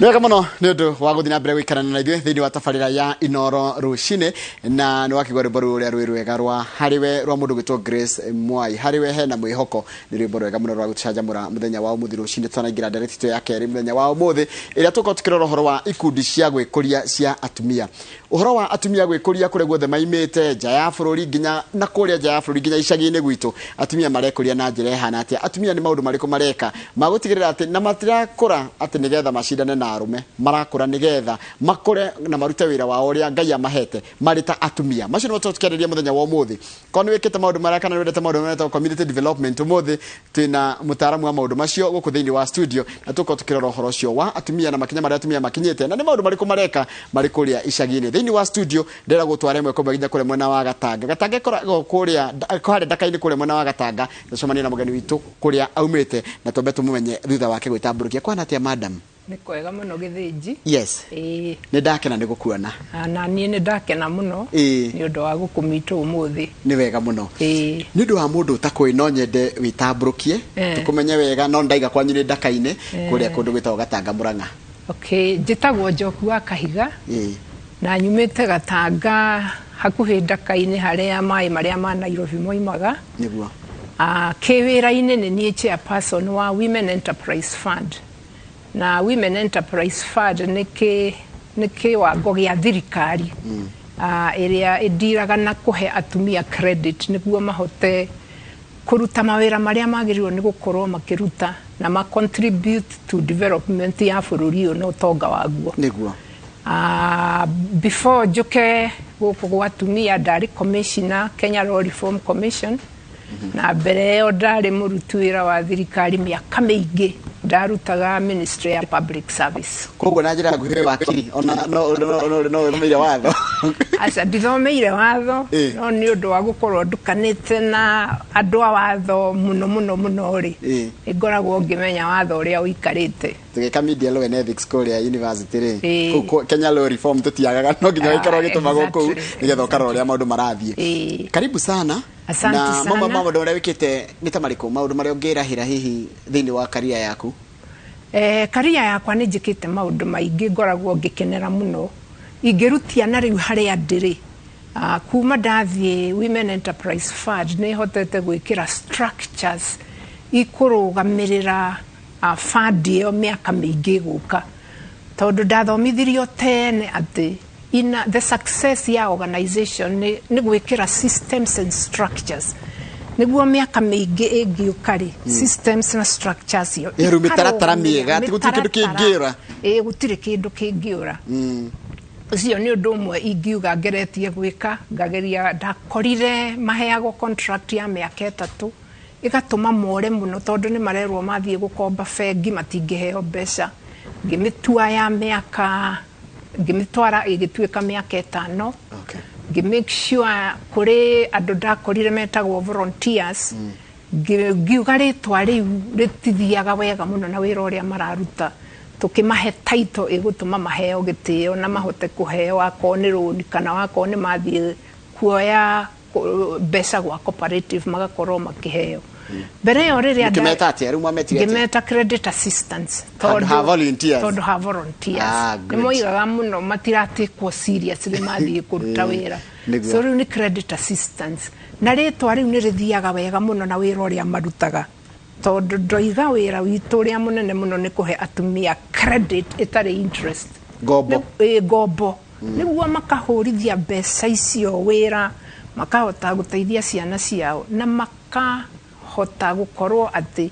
Nĩ wega mũno nĩ ũndũ wa gũthiĩ na mbere gũikarana na ithuĩ thĩinĩ wa tabarĩra ya Inoro rũcinĩ, na nĩ wakĩgua rwĩmbo rũu ũrĩa rwĩ rwega rwa harĩwe rwa mũndũ gwĩtwo Grace Mwai. Harĩwe hena mwĩhoko nĩ rwĩmbo rwega mũno rwa gũtũcanjamũra mũthenya wa ũmũthĩ rũcinĩ tũtanaingĩra ndereti itũ ya kerĩ mũthenya wa ũmũthĩ, ĩrĩa tũkorwo tũkĩrora ũhoro wa ikundi cia gwĩkũria cia atumia, ũhoro wa atumia gwĩkũria kũrĩa guothe maimĩte nja ya bũrũri, nginya na kũrĩa nja ya bũrũri, nginya icagi-inĩ gwitũ. Atumia marekũria na njĩra ĩhana atĩa? Atumia nĩ maũndũ marĩkũ mareka ma gũtigĩrĩra atĩ na matirakũra atĩ nĩgetha macindane na arũme, marakũra nĩgetha makũre na marute wĩra wao ũrĩa Ngai amahete marĩ ta atumia? Macio nĩmo tũkĩarĩria mũthenya wa ũmũthĩ. Korwo nĩ wĩkĩte maũndũ marĩa kana nĩ wendete maũndũ marĩa metagwo community development, ũmũthĩ twĩna mũtaaramu wa maũndũ macio gũkũ thĩinĩ wa studio, na tũkorwo tũkĩrora ũhoro ũcio wa atumia na makinya marĩa atumia makinyĩte na nĩ maũndũ marĩkũ mareka marĩ kũrĩa icagi-inĩ. Thĩinĩ wa studio ndĩrenda gũtwara ĩmwe kwa ĩmwe nginya kũrĩa mwena wa Gatanga. Gatanga ĩkoragwo kũrĩa harĩa Ndaka-inĩ, kũrĩa mwena wa Gatanga. Tũcemanie na mũgeni witũ kũrĩa aumĩte na twambe tũmũmenye thutha wake gwĩtambũrũkia. Kwana atĩa, madam? Nĩ kwega mũno, Gĩthĩnji. Yes. Ĩĩ. Nĩ ndakena nĩ gũkuona. Na niĩ nĩ ndakena mũno nĩ ũndũ wa gũkũmitwo ũmũthĩ. Nĩ wega mũno. Ĩĩ. Nĩ ũndũ wa mũndũ ũtakũĩ, no nyende wĩtambũrũkie tũkũmenye wega, no ndaiga kwanyu nĩ Ndaka-inĩ, kũrĩa kũndũ gwĩtagwo Gatanga, Mũrang'a. Okay, njĩtagwo Njoku wa Kahiga na nyumĩte Gatanga, hakuhĩ Ndaka-inĩ, harĩa maĩ marĩa ma Nairobi moimaga. Kĩwĩra-inĩ nĩ niĩ chairperson wa Women Enterprise Fund, na Women Enterprise Fund nĩ kĩwango gĩa thirikari ĩrĩa ĩndiraga na kũhe atumia credit nĩguo mahote kũruta mawĩra marĩa magĩrĩirwo nĩ gũkorwo makĩruta na ma contribute to development ya bũrũri ũyũ na ũtonga waguo. Before njũke gũkũ gwa atumia, ndarĩ commissioner, Kenya Law Reform Commission, na mbere ĩyo ndarĩ mũruti wĩra wa thirikari mĩaka mĩingĩ, ndarutaga Ministry ya Public Service. Koguo na njĩra nguhĩ wĩ wakiri, ona no ũthomeire watho? Aca, ndithomeire watho. No nĩ ũndũ wa gũkorwo ndukanĩte na andũ a watho mũno mũno mũno rĩ, nĩ ngoragwo ngĩmenya watho ũrĩa ũikarĩte. Tũgĩka media law and ethics kũrĩa university rĩ, kũu Kenya Law Reform tũtiagaga, no nginya ũikarwo ũgĩtũmagwo kũu nĩgetha ũkarora ũrĩa maũndũ marathiĩ. Karibu sana. Asante Na sana. mamwe ma maũndũ marĩa wĩkĩte nĩ ta marĩkũ, maũndũ marĩa ũngĩrahĩra hihi thĩinĩ wa career yaku? Career yakwa nĩ njĩkĩte maũndũ maingĩ ngoragwo ngĩkenera mũno ingĩrutia na rĩu harĩa ndĩrĩ. Kuma ndathiĩ Women Enterprise Fund, nĩ hotete gwĩkĩra structures ikũrũgamĩrĩra fund ĩyo mĩaka mĩingĩ ĩgũka, tondũ ndathomithirio tene atĩ ina the success ya organization nĩ gwĩkĩra systems and structures nĩguo mĩaka mĩingĩ ĩngĩũka rĩ, systems na structures io Ĩ, rĩu mĩtaratara ikarũgamĩrĩra. Mĩega, atĩ gũtirĩ kĩndũ Mĩtaratara. kĩngĩũra. Ĩ, gũtirĩ kĩndũ kĩngĩũra. Ũcio nĩ ũndũ ũmwe ingiuga ngeretie gwĩka. Ngageria, ndakorire maheagwo contract ya mĩaka 3, ĩgatũma more mũno tondũ nĩ marerwo mathiĩ gũkomba bengi matingĩheo mbeca. Ngĩmĩtua ya mĩaka, ngĩmĩtwara ĩgĩtuĩka mĩaka 5. Ngĩ make sure kũrĩ andũ ndakorire metagwo volunteers. Ngiuga rĩtwa rĩu rĩtithiaga wega mũno na wĩra ũrĩa mararuta, tũkĩmahe title ĩgũtũma maheo gĩtĩo na mahote kũheo akorwo nĩ rũni kana wakorwo nĩ mathiĩ kuoya mbeca gwa cooperative, magakorwo makĩheo. Mbere ĩyo rĩrĩa Mũkĩmeta atĩa rĩu? Mwametire atĩa? Ngĩmeta credit assistance. Handũ ha volunteers. Tondũ ha volunteers Ah, good. nĩ moigaga mũno matiratikwo seriously mathiĩ kũruta wĩra. So rĩu nĩ credit assistance, na rĩtwa rĩu nĩ rĩthiaga wega mũno na wĩra ũrĩa marutaga, tondũ ndoiga wĩra witũ ũrĩa mũnene mũno nĩ kũhe atumia credit ĩtarĩ interest. Ngombo. Ĩ, ngombo, nĩguo makahũrithia mbeca icio wĩra, makahota gũteithia ciana ciao na makahota gũkorwo atĩ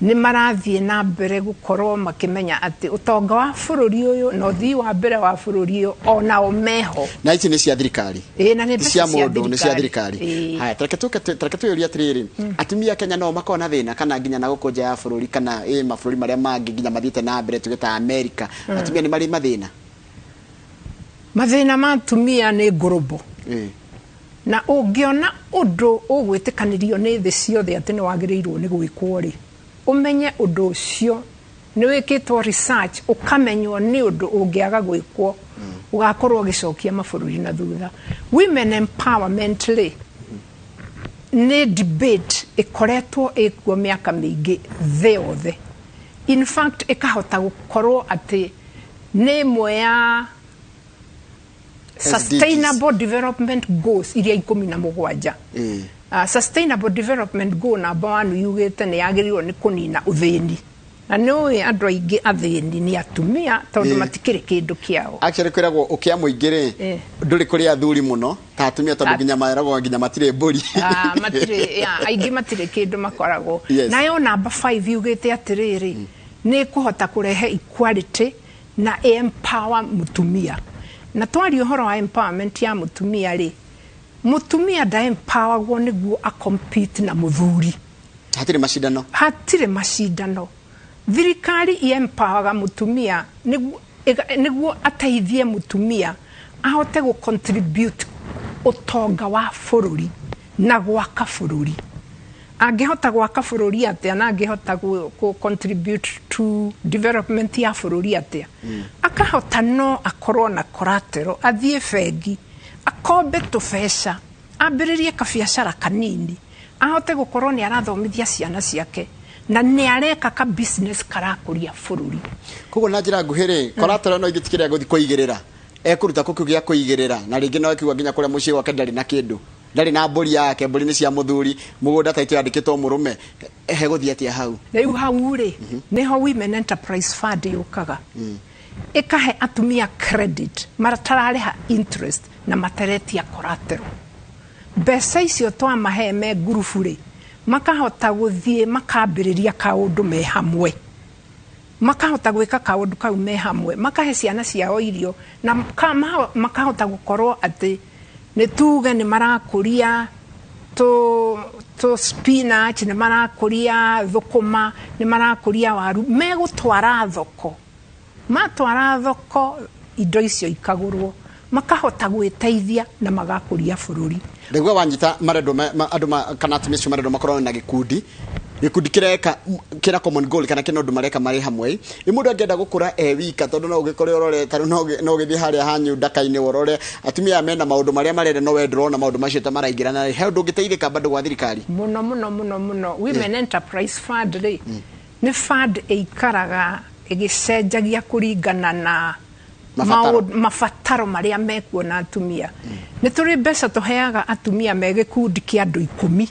nĩ marathiĩ na mbere gũkorwo makĩmenya atĩ ũtonga wa bũrũri ũyũ na ũthii wa mbere wa bũrũri ũyũ onao meho. Na ici nĩ cia thirikari? Ĩ, na nĩ Ti mbeca cia mũndũ, nĩ cia thirikari. Ĩ. Haya, tareke tũke, tareke twĩyũrie atĩrĩrĩ, atumia a Kenya no makorwo na thĩna, kana nginya na gũkũ nja ya bũrũri, kana ĩ mabũrũri marĩa mangĩ nginya mathiĩte na mbere, tuge ta Amerika, atumia nĩ marĩ mathĩna? Mathĩna ma atumia nĩ ngũrũmbo, na ũngĩona ũndũ ũgwĩtĩkanĩrio nĩ thĩ ciothe atĩ nĩ wagĩrĩirwo nĩ gwĩkwo rĩ, ũmenye ũndũ ũcio nĩ wĩkĩtwo research, ũkamenywo nĩ ũndũ ũngĩaga gwĩkwo ũgakorwo ũgĩcokia mabũrũri na thutha. Women empowerment rĩ, nĩ debate ĩkoretwo ĩkuo mĩaka mĩingĩ thĩ yothe. In fact, ĩkahota gũkorwo atĩ nĩ ĩmwe ya Sustainable Development Goals iria 17. Sustainable Development Goal number one yugĩte nĩ yagĩrĩirwo nĩ kũnina ũthĩni, na nĩ ũĩ andũ aingĩ athĩni nĩ atumia tondũ matikĩrĩ kĩndũ kĩao. Actually kwĩragwo ũkĩa mũingĩ rĩ, ndũrĩ kũrĩ athuri mũno ta atumia, tondũ nginya meragwo nginya matirĩ mbũri. Ah, matirĩ ya, aingĩ matirĩ kĩndũ makoragwo. Nayo namba 5 yugĩte atĩrĩrĩ, nĩ kũhota kũrehe equality na empower mũtumia. Na twaria ũhoro wa empowerment ya mũtumia rĩ, mũtumia ndaempoweragwo nĩguo acompete na mũthuri. Hatirĩ macindano. Hatirĩ macindano. Thirikari iempowerga mũtumia nĩguo ateithie mũtumia ahote gũ contribute ũtonga wa bũrũri na gwaka bũrũri. Angĩhota gwaka bũrũri atĩa na angĩhota gũ contribute to development ya bũrũri atĩa? Akahota no akorwo na collateral, athiĩ bengi akombe tũbeca, ambĩrĩrie kabiacara kanini, ahote gũkorwo nĩ arathomithia ciana ciake na nĩ areka ka business karakũria bũrũri. Koguo na njĩra nguhĩ rĩ, collateral no ingĩtikĩrĩa gũthiĩ kũigĩrĩra, ekũruta kũ kĩu gĩa kũigĩrĩra? Na rĩngĩ no ĩkiuga nginya kũrĩa mũciĩ gwake ndarĩ na kĩndũ, ndarĩ na mbũri yake, mbũri nĩ cia mũthuri, mũgũnda taitũ yandĩkĩtwo mũrũme, hegũthiĩ atĩa hau? Rĩu hau rĩ, nĩho Women Enterprise Fund yũkaga, ĩkahe atumia credit matararĩha interest na materetia collateral. Mbeca icio twamahe me ngurubu rĩ, makahota gũthiĩ makambĩrĩria kaũndũ me hamwe, makahota gwĩka kaũndũ kau me hamwe, makahe ciana ciao irio na makahota gũkorwo atĩ nĩ tuge nĩ marakũria tũ spinach, nĩ marakũria thũkũma, nĩ marakũria waru, megũtwara thoko. Matwara thoko indo icio ikagũrwo, makahota gwĩteithia na magakũria bũrũri. Ndaigua wanyita marendwo andũ kana atumia acio marendwo makorwo na gĩkundi kĩreka kĩna common goal kana kĩna ũndũ mareka marĩ hamwe. Nĩ mũndũ angĩenda gũkũra e wika, tondũ no ũgĩkore ũrore tarĩu no ũgĩthiĩ harĩa hanyu ndaka-inĩ ũrore atumia aya mena maũndũ marĩa marenda, no we ndũrona maũndũ macio ta maraingĩrana, he ũndũ ũngĩteithĩka bado gwa thirikari? Mũno mũno mũno mũno. Women Enterprise Fund rĩ, nĩ fund ĩikaraga ĩgĩcenjagia kũringana na mabataro. Mabataro marĩa mekuo na atumia. Nĩ tũrĩ mbeca tũheaga atumia me gĩkundi kĩa andũ 10,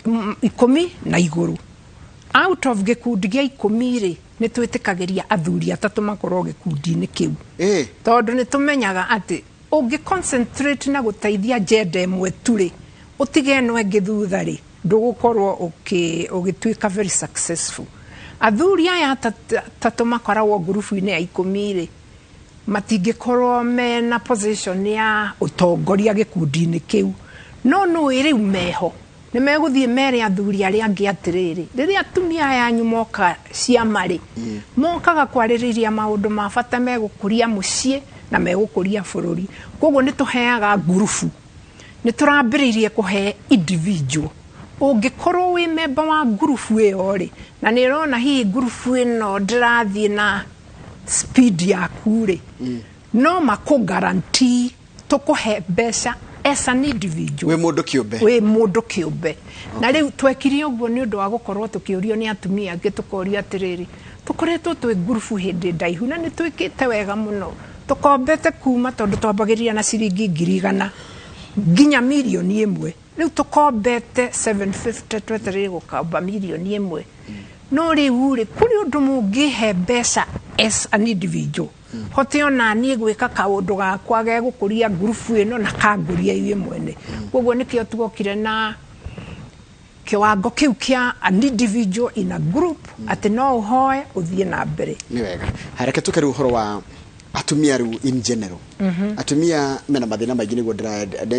10 na igũrũ. Out of gĩkundi gĩa 10 rĩ, nĩ twĩtĩkagĩria athuri atatũ makorwo gĩkundi-inĩ kĩu, tondũ nĩ tũmenyaga atĩ ũngĩ concentrate na gũteithia gender ĩmwe tu rĩ, ũtige ĩno ĩngĩ thutha rĩ, ndũgũkorwo ũgĩtuĩka very successful. Athuri aya atatũ makoragwo ngurubu-inĩ ya 10 rĩ, matingĩkorwo mena position ya ũtongoria gĩkundi-inĩ kĩu, no nũĩ rĩu meho nĩ megũthiĩ mere athuri arĩa angĩ atĩrĩrĩ, rĩrĩa atumia aya anyu moka ciama rĩ, mokaga kwarĩrĩria maũndũ ma bata megũkũria mũciĩ na megũkũria bũrũri. Koguo nĩ tũheaga ngurubu, nĩ tũrambĩrĩirie kũhe individual. Ũngĩkorwo wĩ memba wa ngurubu ĩyo rĩ, na nĩ ũrona hihi ngurubu ĩno ndĩrathiĩ na speed yaku rĩ, no makũ guarantee tũkũhe mbeca as an individual. Wĩ mũndũ kĩũmbe. Wĩ mũndũ kĩũmbe. Na rĩu twekire ũguo nĩ ũndũ wa gũkorwo tũkĩũrio nĩ atumia angĩ, tũkorio atĩrĩrĩ, tũkoretwo twĩ ngurubu hĩndĩ ndaihu na nĩ twĩkĩte wega mũno, tũkombete kuma tondũ twambagĩrĩria na ciringi 100,000 nginya 1,000,000, rĩu tũkombete 750, twetereire gũkomba 1,000,000. No rĩu rĩ, kũrĩ ũndũ mũngĩhe mbeca as an individual, hote ona niĩ gwĩka kaũndũ gakwa gegũkũria ngurubu ĩno na kangũria ithuĩ mwene? Koguo nĩkĩo tuokire na kiwango kĩu kĩa an individual in a group, atĩ no ũhoe ũthiĩ na mbere. Nĩ wega. Hareke tũke rĩu ũhoro wa atumia rĩu in general. Atumia mena mathĩna maingĩ, nĩguo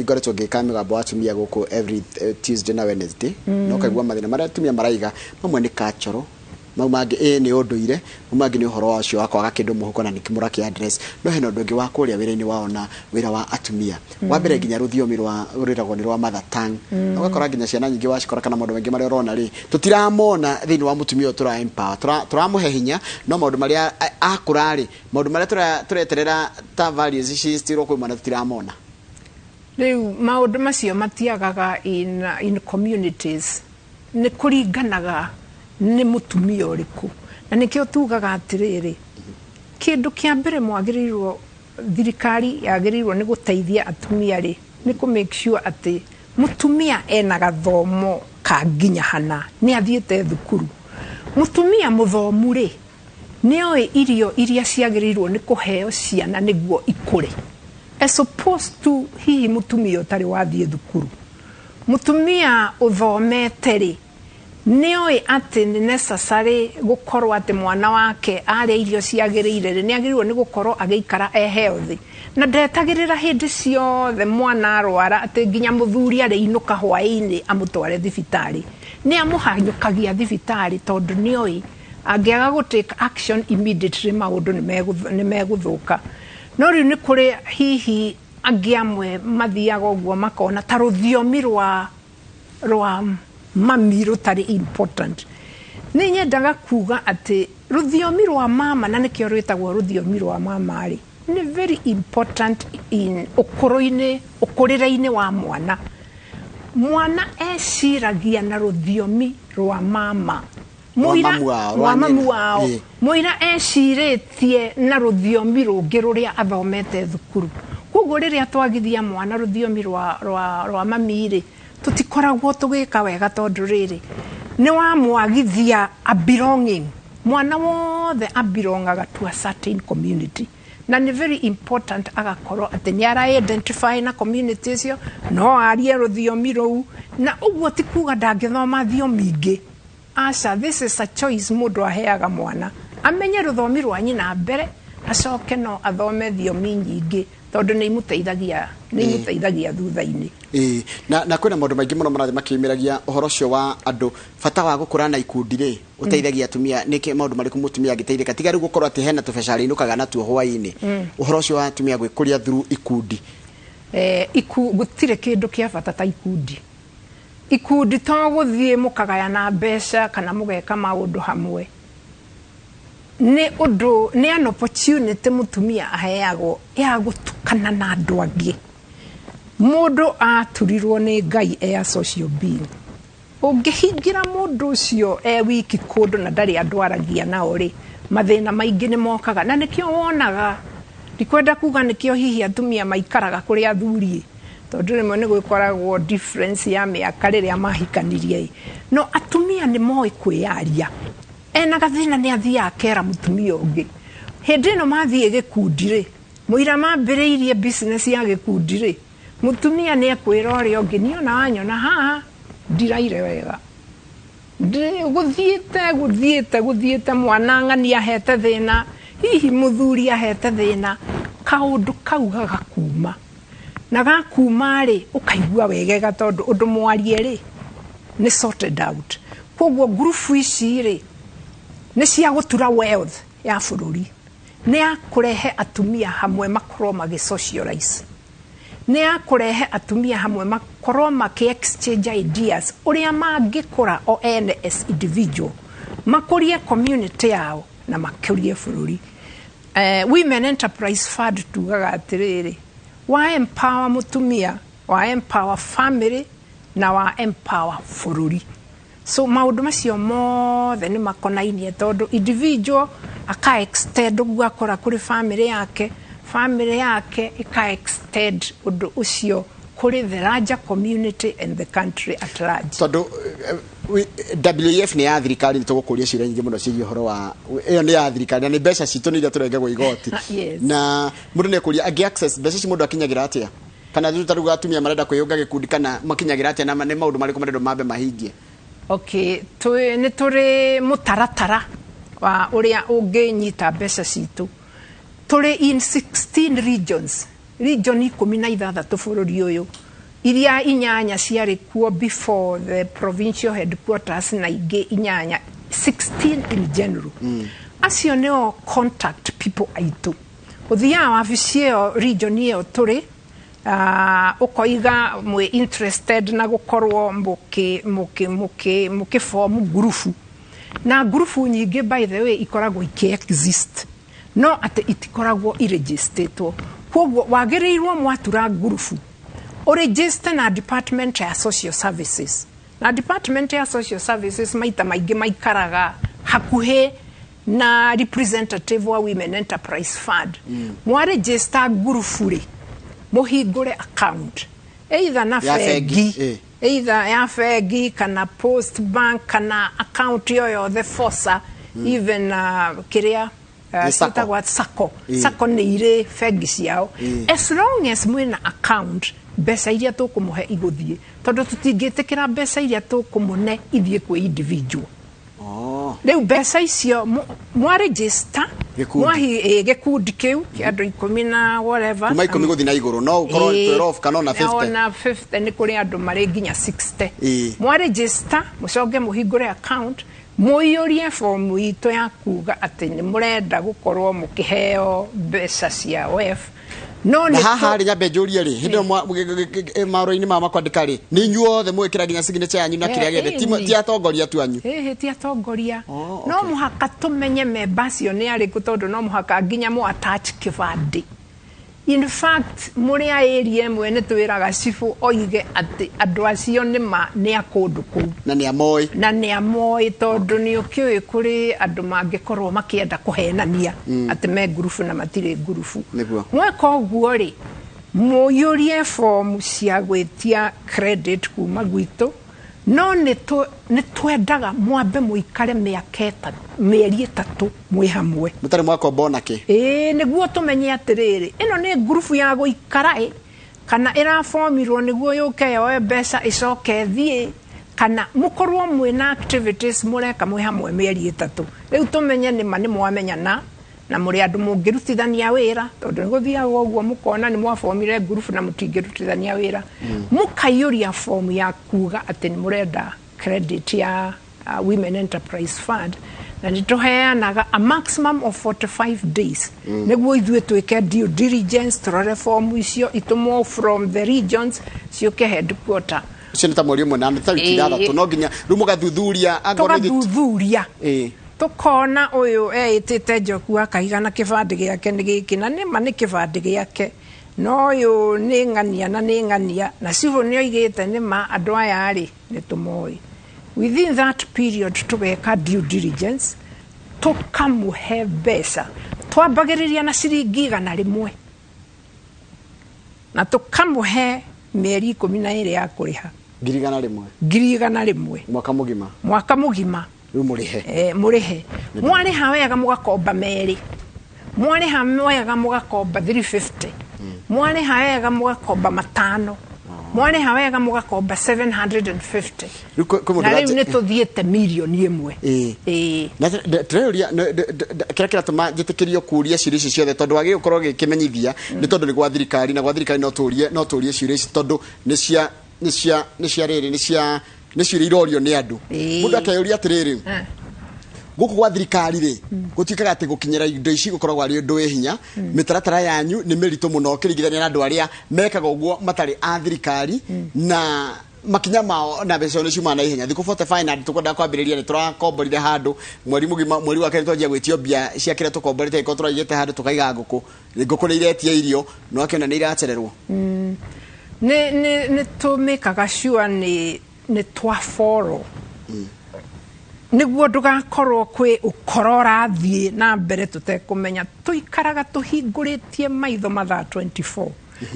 ngoretwo ngĩka mĩgambo wa atumia gũkũ every Tuesday na Wednesday, no kaigua mathĩna marĩa atumia maraiga, mamwe nĩ cultural, mau mangĩ nĩ ũndũire, mau mangĩ nĩ ũhoro wacio wa kwaga kĩndũ mũhuko na nĩkĩ mũrakĩ address. No hena ũndũ ũngĩ wa kũrĩa wĩra-inĩ wao na wĩra wa atumia wa mbere, nginya rũthiomi rwa rwĩragwo nĩ rwa mother tongue. Ũgakora nginya ciana nyingĩ wacikora kana maũndũ maingĩ marĩa ũrona rĩ, tũtiramona thĩinĩ wa mũtumia ũyũ tũra empower, tũramũhe hinya, no maũndũ marĩa akũra rĩ, maũndũ marĩa tũreterera ta values ici citirwo kwĩ mwana tũtiramona. Rĩu maũndũ macio matiagaga in communities, nĩ kũringanaga nĩ mũtumia ũrĩkũ. Na nĩkĩo tugaga atĩrĩrĩ, kĩndũ kĩa mbere mwagĩrĩirwo, thirikari yagĩrĩirwo nĩ gũteithia atumia rĩ, nĩ kũ make sure atĩ mũtumia ena gathomo ka nginya hana, nĩ athiĩte thukuru. Mũtumia mũthomu rĩ, nĩoĩ irio iria ciagĩrĩirwo nĩ kũheo ciana nĩguo ikũre, as opposed to hihi mũtumia ũtarĩ wathiĩ thukuru. Mũtumia ũthomete rĩ, nĩoĩ atĩ nĩ necessary gũkorwo atĩ mwana wake arĩa irio ciagĩrĩire rĩ, nĩ agĩrĩirwo nĩ gũkorwo agĩikara e healthy, na ndetagĩrĩra hĩndĩ ciothe mwana arwara atĩ nginya mũthuri arĩinũka hwaĩ-inĩ amũtware thibitarĩ. Nĩ amũhanyũkagia thibitarĩ, tondũ nĩoĩ angĩaga gũ take action immediately, maũndũ nĩ megũthũka. No rĩu nĩ kũrĩ hihi angĩ amwe mathiaga ũguo makona ta rũthiomi rwa mami rũtarĩ important. Nĩ nyendaga kuga atĩ rũthiomi rwa mama, na nĩkĩo rwĩtagwo rũthiomi rwa mama rĩ, nĩ very important in ũkũrũ-inĩ, ũkũrĩre-inĩ wa mwana. Mwana eciragia na rũthiomi rwa mama. Rwa mamu wao, rwa rwa mamu nyina. Wao. Mũira ecirĩtie na rũthiomi rũngĩ rũrĩa athomete thukuru. Koguo rĩrĩa twagithia mwana rũthiomi rwa mami rĩ, tũtikoragwo tũgĩka wega, tondũ rĩrĩ, nĩ wamwagithia a belonging. Mwana wothe abelongaga to a certain community, na nĩ very important agakorwo atĩ nĩ ara identify na community ũcio, no arie rũthiomi rũu. Na ũguo ti kuga ndangĩthoma thiomi ingĩ, aca. This is a choice mũndũ aheaga mwana, amenye rũthiomi rwa nyina mbere, acoke no athome thiomi nyingĩ, tondũ nĩ imũteithagia thutha-inĩ. Ĩĩ, na kwĩna maũndũ maingĩ mũno marathiĩ makĩyumĩragia ũhoro ũcio wa andũ, bata wa gũkũra na ikundi rĩ, ũteithagia atumia nĩkĩ? Maũndũ marĩkũ mũtumia angĩteithĩka, tiga rĩu gũkorwo atĩ hena tũbeca arĩinũkaga natuo hwaĩ-inĩ, ũhoro ũcio wa atumia gwĩkũria through ikundi? Gũtirĩ kĩndũ kĩa bata ta ikundi. Ikundi to gũthiĩ mũkagayana mbeca kana mũgeka maũndũ hamwe. Nĩ ũndũ, nĩ an opportunity mũtumia aheagwo ya gũtukana na andũ angĩ. Mũndũ aturirwo nĩ Ngai e a social being. Ũngĩhingĩra mũndũ ũcio e wiki kũndũ na ndarĩ andũ aragia nao rĩ, mathĩna maingĩ nĩ mokaga. Na nĩkĩo wonaga, ndikwenda kuga nĩkĩo hihi atumia maikaraga kũrĩ athuri, tondũ rĩmwe nĩ gwĩkoragwo difference ya mĩaka rĩrĩa mahikanirie ĩ. No atumia nĩ moĩ kwĩyaria. Ena gathĩna, nĩ athiaga akera mũtumia ũngĩ. Hĩndĩ ĩno mathiĩ gĩkundi rĩ, mũira mambĩrĩirie business ya gĩkundi rĩ, mũtumia nĩ ekwĩra ũrĩa ũngĩ, "Niĩ ona wanyona haha ndiraire wega. Gũthiĩte gũthiĩte gũthiĩte, mwana ng'ani ahete thĩna, hihi mũthuri ahete thĩna." Kaũndũ kau gagakuma, na gakuma rĩ, ũkaigua wegega, tondũ ũndũ mwarie rĩ, nĩ sorted out. Koguo ngurubu ici rĩ, nĩ cia gũtura wealth ya bũrũri, nĩ ya kũrehe atumia hamwe makorwo magĩ socialize, nĩ ya kũrehe atumia hamwe makorwo makĩ exchange ideas ũrĩa mangĩkũra o ene as individual, makũrie community yao na makũrie bũrũri. Women Enterprise Fund tugaga atĩrĩrĩ, wa empower mũtumia, wa empower family na wa empower bũrũri. So maũndũ macio mothe nĩ makonainie, tondũ individual aka extend ũguo akora kũrĩ family yake, family yake ĩka extend ũndũ ũcio kũrĩ the larger community and the country at large. Tondũ WEF nĩ ya thirikari, nĩ tũgũkũria ciũria nyingĩ mũno ciĩgiĩ ũhoro wa ĩyo. Nĩ ya thirikari na nĩ mbeca citũ, nĩ iria tũrengagwo igoti. Na mũndũ nĩ ekũria, angĩ access mbeca ici, mũndũ akinyagĩra atĩa? Kana rĩu ta rĩu atumia marenda kwĩyũnga gĩkundi, kana makinyagĩra atĩa, na nĩ maũndũ marĩkũ marendwo mambe mahingie? Okay, nĩ tũrĩ mũtaratara wa ũrĩa ũngĩnyita mbeca citũ. Tũrĩ in 16 regions, region 16 bũrũri ũyũ, iria inyanya ciarĩ kuo before the provincial headquarters na ingĩ inyanya, 16 in general. Acio nĩo contact people aitũ. Ũthiaga wabici ĩyo, region ĩyo tũrĩ, ũkoiga mwĩ interested na gũkorwo mũkĩ form ngurubu. Na ngurubu nyingĩ, by the way, ikoragwo ikĩ exist, no atĩ itikoragwo irejistĩtwo. Koguo wagĩrĩirwo mwatura ngurubu, ũregister na department ya social services. Na department ya social services maita maingĩ maikaraga hakuhĩ Na representative wa Women Enterprise Fund, mwaregister ngurubu rĩ, mũhingũre account either na Ya bengi, bengi, either ya bengi kana Post Bank kana account yoyothe, FOSA, even kĩrĩa Nĩ Sacco. ciĩtagwo Sacco. Sacco nĩ irĩ bengi ciao. As long as mwĩna account, mbeca iria tũkũmũhe igũthiĩ, tondũ tũtingĩtĩkĩra mbeca iria tũkũmũne ithiĩ kwĩ individual. Rĩu mbeca icio mwaregister Gĩkundi. Gĩkundi kĩu kĩa andũ 10 na whatever. Kuma 10 gũthiĩ na igũrũ, no ũkorwo 12 kana ona 50. Ona 50, nĩ kũrĩ andũ marĩ nginya 60. Mwaregister, mũcoke mũhingũre account, mũiyũrie fomu itũ ya kuga atĩ nĩ mũrenda gũkorwo mũkĩheo mbeca cia WEF, no Na nĩ haha rĩ, nyambe njũrie rĩ, hĩndĩ ĩyo marũa-inĩ ma makwandĩka rĩ, nĩ inyuothe mũgĩkĩra nginya signature yanyu na kĩrĩa gĩothe, ti atongoria tu anyu? Ĩhĩ, ti atongoria. Oh, No okay. mũhaka tũmenye memba acio nĩ arĩkũ, tondũ no mũhaka nginya mũ attach kĩbandĩ. In fact, mũrĩ a area ĩmwe, nĩ twĩraga cibũ oige atĩ andũ acio nĩ ma nĩ a kũndũ kũu na nĩ amoĩ. Na nĩ amoĩ, tondũ nĩ ũkĩũĩ kũrĩ andũ mangĩkorwo makĩenda kũhenania atĩ me ngurubu na matirĩ ngurubu. Mweka ũguo rĩ, mũiyũrie fomu cia gwĩtia credit kuma gwitũ, no nĩ twendaga mwambe mũikare mĩaka 3, mĩeri 3 mwĩ hamwe mũtarĩ mwakomba onakĩ. Ĩĩ, nĩguo tũmenye atĩrĩrĩ, ĩno nĩ ngurubu ya gũikara ĩ, kana ĩrabomirwo nĩguo yũke yoe mbeca ĩcoke ĩthiĩ, kana mũkorwo mwĩna activities mũreka mwĩ hamwe mĩeri 3. Rĩu tũmenye nĩma nĩ mwamenyana na mũrĩ andũ mũngĩrutithania wĩra, tondũ nĩ gũthiaga ũguo mũkona nĩ mwabomire ngurubu na mũtingĩrutithania wĩra. Mũkaiyũria fomu ya kuga atĩ nĩ mũrenda credit ya Women Enterprise Fund, na nĩ tũheanaga a maximum of 45 days nĩguo ithuĩ twĩke due diligence, tũrore fomu icio itũmwo from the regions ciũke headquarter. Ũcio nĩ ta mweri 1 na nĩ ta wiki 6, no nginya rĩu mũgathuthuria angorwo nĩ Tũgathuthuria, tũkona ũyũ eĩtĩte Njoku wa Kahiga na kĩbandĩ gĩake nĩ gĩkĩ, na nĩma nĩ kĩbandĩ gĩake, no ũyũ nĩ ng'ania na nĩ ng'ania, na cibũ nĩ oigĩte nĩma andũ aya rĩ nĩ tũmoĩ. Within that period tũgeka due diligence, tũkamũhe mbeca. Twambagĩrĩria na ciringi 100 na tũkamũhe mĩeri 12 ya kũrĩha. 100,000. 100,000. Mwaka mũgima. Mwaka mũgima. Rĩu mũrĩhe. Mũrĩhe. Mwarĩha wega mũgakomba merĩ, mwarĩha wega mũgakomba 350, mwarĩha wega mũgakomba 500, mwarĩha wega mũgakomba 750. Rĩu kwĩ mũndũ Na rĩu nĩ tũthiĩte 1,000,000. Ĩĩ. Na ndĩreyũria kĩrĩa kĩratũma njĩtĩkĩrio kũũria ciũria ici ciothe, tondũ wagĩrĩirwo gũkorwo gĩkĩmenyithia nĩ tondũ nĩ gwa thirikari, na gwa thirikari no tũrie ciũria ici, tondũ nĩ cia rĩrĩ nĩ ciũria irorio nĩ andũ. Mũndũ akeyũria atĩrĩrĩ, gũkũ gwa thirikari rĩ, gũtuĩkaga atĩ gũkinyĩra indo ici gũkoragwo arĩ ũndũ wĩ hinya. Mĩtaratara yanyu nĩ mĩritũ mũno ũkĩringithania na andũ arĩa mekaga ũguo matarĩ a thirikari, na makinya mao na mbeca nĩ ciumaga na ihenya. Thikũ 45 na tũkwendaga kwambĩrĩria, nĩ tũrakomborire handũ mweri mũgima. Mweri wa kerĩ twanjia gwĩtio mbia cia kĩrĩa tũkomborete, gĩkorwo tũraigĩte handũ tũkaiga ngũkũ, ngũkũ nĩ iretia irio, no akĩona nĩ iracererwo. Nĩ tũmĩkaga sure nĩ twa follow nĩguo ndũgakorwo kwĩ ũkora ũrathiĩ na mbere tũtekũmenya. Tũikaraga tũhingũrĩtie maitho mathaa 24,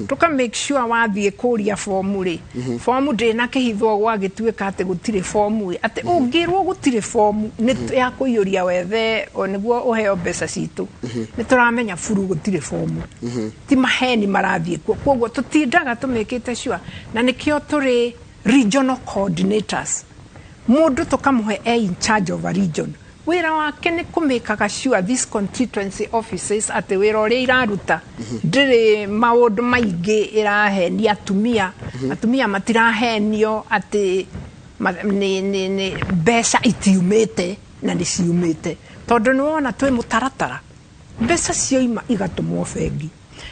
tũka make sure wathiĩ kũria fomu rĩ, fomu ndĩna kĩhithwo, gwagĩtuĩka atĩ gũtirĩ fomu ĩ, atĩ ũngĩrwo gũtirĩ fomu nĩ ya kũiyũria wethe o nĩguo ũheo mbeca citũ, nĩ tũramenya buru gũtirĩ fomu, ti maheni marathiĩ kuo. Koguo tũtindaga tũmĩkĩte sure, na nĩkĩo tũrĩ regional coordinators. Mũndũ tũkamũhe e in charge of a region, wĩra wake nĩ kũmĩkaga sure this constituency offices atĩ wĩra ũrĩa iraruta ndĩrĩ maũndũ maingĩ ĩrahenia atumia. Atumia matirahenio atĩ nĩ mbeca itiumĩte, na nĩ ciumĩte, tondũ nĩ wona twĩ mũtaratara, mbeca cioima igatũmwo bengi,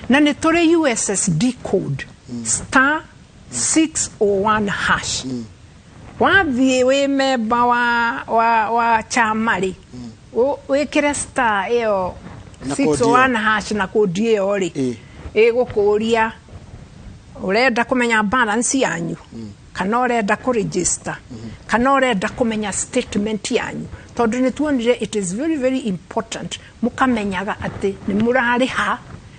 na nĩ tũrĩ USSD code, *601#. Wathiĩ wĩ memba wa chama rĩ, wĩkĩre star ĩyo Na kodi ĩyo. 601# na kodi ĩyo rĩ, ĩgũkũria ũrenda kũmenya balance yanyu. Kana ũrenda kũregister, kana ũrenda kũmenya statement yanyu, tondũ nĩ tuonire it is very very important mũkamenyaga atĩ nĩ mũrarĩha,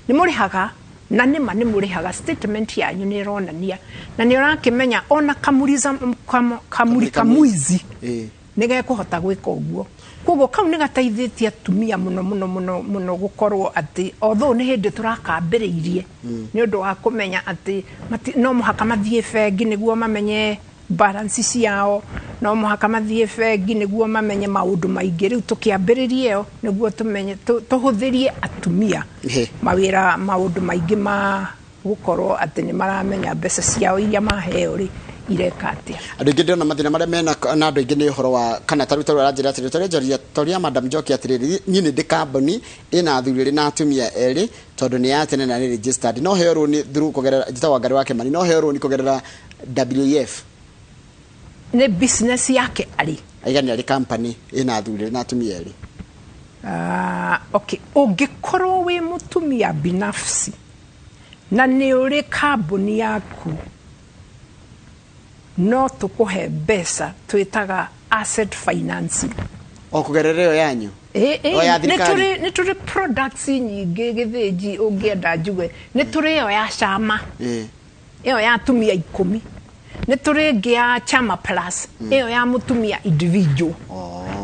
nĩ mũrĩhaga, na nĩma nĩ mũrĩhaga. Statement yanyu nĩ ĩronania na nĩ ũrakĩmenya ona kamuriza kamuri kamwizi nĩ gekũhota gwĩka ũguo. Koguo kau nĩ gateithĩtie atumia mũno mũno mũno mũno gũkorwo atĩ although nĩ hĩndĩ tũrakambĩrĩirie, nĩ ũndũ wa kũmenya atĩ no mũhaka mathiĩ bengi nĩguo mamenye balance ciao, no mũhaka mathiĩ bengi nĩguo mamenye maũndũ maingĩ. Rĩu tũkĩambĩrĩria ĩyo nĩguo tũmenye tũhũthĩrie atumia mawĩra, maũndũ maingĩ ma gũkorwo atĩ nĩ maramenya mbeca ciao iria maheo rĩ ireka atĩa. Andũ aingĩ ndĩrona mathĩna marĩa mena na andũ aingĩ nĩ ũhoro wa kana tarĩu aranjĩra atĩrĩrĩ, tarĩu njoria toria Madam Njoki atĩrĩrĩ, niĩ nĩ ndĩ kambuni ĩna athuri erĩ na atumia erĩ, tondũ nĩ ya tene na nĩ registered, no heo rũni through kũgerera, njĩtagwo Ngarĩ wa Kĩmani, no heo rũni kũgerera WEF? Nĩ business yake arĩ? Aiga nĩ arĩ company ĩna athuri erĩ na atumia erĩ. Okay, ũngĩkorwo wĩ mũtumia binafsi na nĩ ũrĩ kambuni yaku, no tũkũhe mbeca twĩtaga asset financing. O kũgerera ĩyo yanyu? Ĩ, O ya nĩ thirikari? Nĩ tũrĩ products nyingĩ gĩthĩnji. Ũngĩenda njuge nĩ tũrĩ ĩyo ya cama, ĩyo ya atumia 10. Nĩ tũrĩ ĩngĩ ya Chama Plus, ĩyo ya mũtumia individual.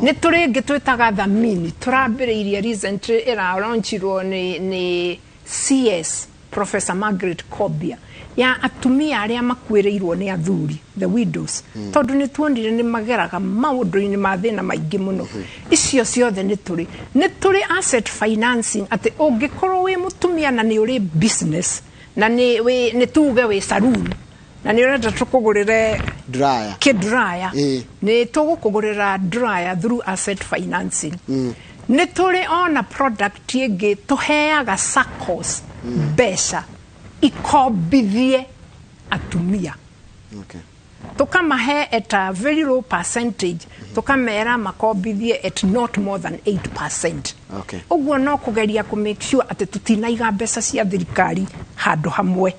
Nĩ tũrĩ ĩngĩ twĩtaga Thamini, tũrambĩrĩirie recently, ĩralaunchirwo nĩ CS Professor Margaret Kobia, ya atumia arĩa makuĩrĩirwo nĩ athuri, the widows, tondũ nĩ tuonire nĩ mageraga maũndũ-inĩ ma thĩna maingĩ mũno. Icio ciothe nĩ tũrĩ asset financing, atĩ ũngĩkorwo wĩ mũtumia na nĩ ũrĩ business na nĩ tuge wĩ saloon na nĩ ũrenda tũkũgũrĩre dryer, kĩ dryer, nĩ tũgũkũgũrĩra dryer through asset financing. Nĩ tũrĩ ona product ĩngĩ tũheaga SACCOs mbeca ikombithie atumia, tukamahe at a very low percentage, tukamera makombithie at not more than 8%. Ũguo no kũgeria kũ make sure atĩ tũtinaiga mbeca cia thirikari handũ hamwe.